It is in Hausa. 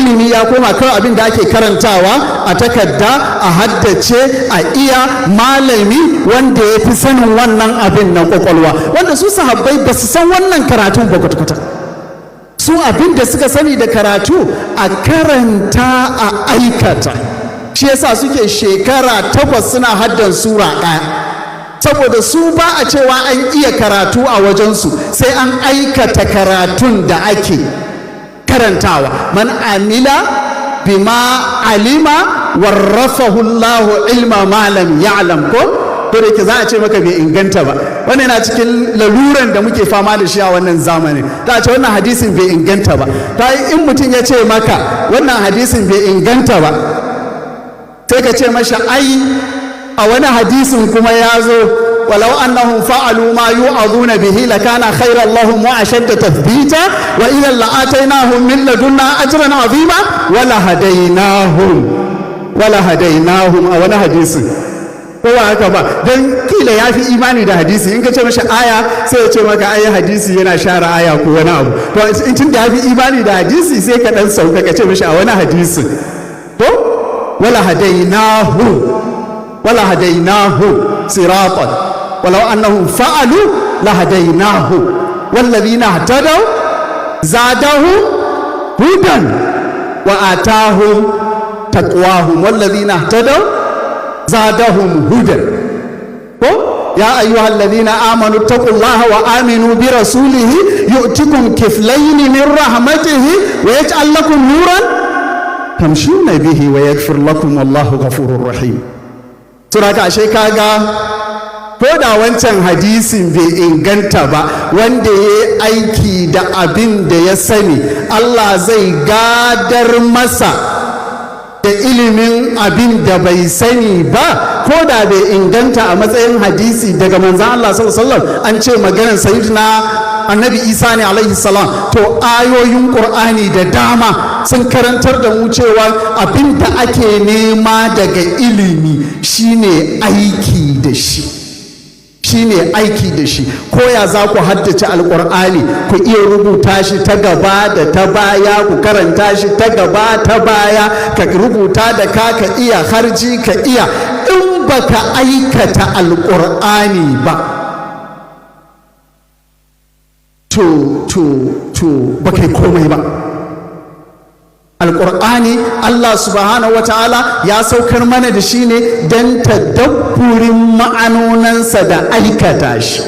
Ilimi ya koma kawai abin da ake karantawa a takarda, a haddace, a iya malami wanda ya fi sanin wannan abin na kwakwalwa, wanda su sahabbai ba su san wannan karatun ba kwata-kwata. Su abin da suka sani da karatu, a karanta a aikata. Shi yasa suke shekara 8 suna haddan sura ɗaya, saboda su ba a cewa an iya karatu a wajensu sai an aikata karatun da ake karantawa. Man amila bima alima warrafahu Allahu ilma ma lam ya'lam. Ko da yake za a ce maka bai inganta ba. Wannan yana cikin laluran da muke fama da shi a wannan zamanin. Za a ce wannan hadisin bai inganta ba. Ta in mutum ya ce maka wannan hadisin bai inganta ba, sai ka ce masa, ai a wani hadisin kuma ya zo, walau annahum fa'alu ma yu'azuna bihi lakana khairan lahum wa ashadda tathbita, wa idan la'atainahum min ladunna ajran azima wala hadainahum a wani hadisin. Ko ba haka ba? Don kila ya fi imani da hadisi. In ka ce mashi aya, sai ya ce maka ai hadisi yana share aya ko wani abu. To, in tun da ya fi imani da hadisi, sai ka dan sauka ka ce mashi a wani hadisin. To, wala hadainahu siratan, walau annahum fa'alu la hadainahu, wallazina ihtadaw zadahum hudan wa atahum taqwahum, wallazina ihtadaw zadahum hudan. Ko ya ayyuhal ladina amanu taqullaha wa aminu bi rasulihi yu'tikum kiflayn min rahmatihi wa yaj'al lakum nuran tamshuna bihi wa yaghfir lakum, wallahu ghafurur rahim. Saboda ashe kaga ko da wancan hadisin bai inganta ba, wanda ya aiki da abin da ya sani, Allah zai gadar masa da ilimin abin da bai sani ba. Ko da bai inganta a matsayin hadisi daga manzan Allah sallallahu alaihi wasallam, an ce maganar Sayyidina Annabi Isa ne alaihi salam, to ayoyin Qur'ani da dama sun karantar da mu cewa abin da ake nema daga ilimi shine aiki da shi, shine aiki da shi. Ko ya za ku haddace Alkur'ani, ku iya rubuta shi ta gaba da ta baya, ku karanta shi ta gaba ta baya, ka rubuta da ka, ka iya harji, ka iya, in baka aikata Alkur'ani ba, to baka yi komai ba. Alƙur'ani, Allah subhanahu wa ta'ala ya saukar mana da shi ne don tadabburin ma'anonansa da aikata shi.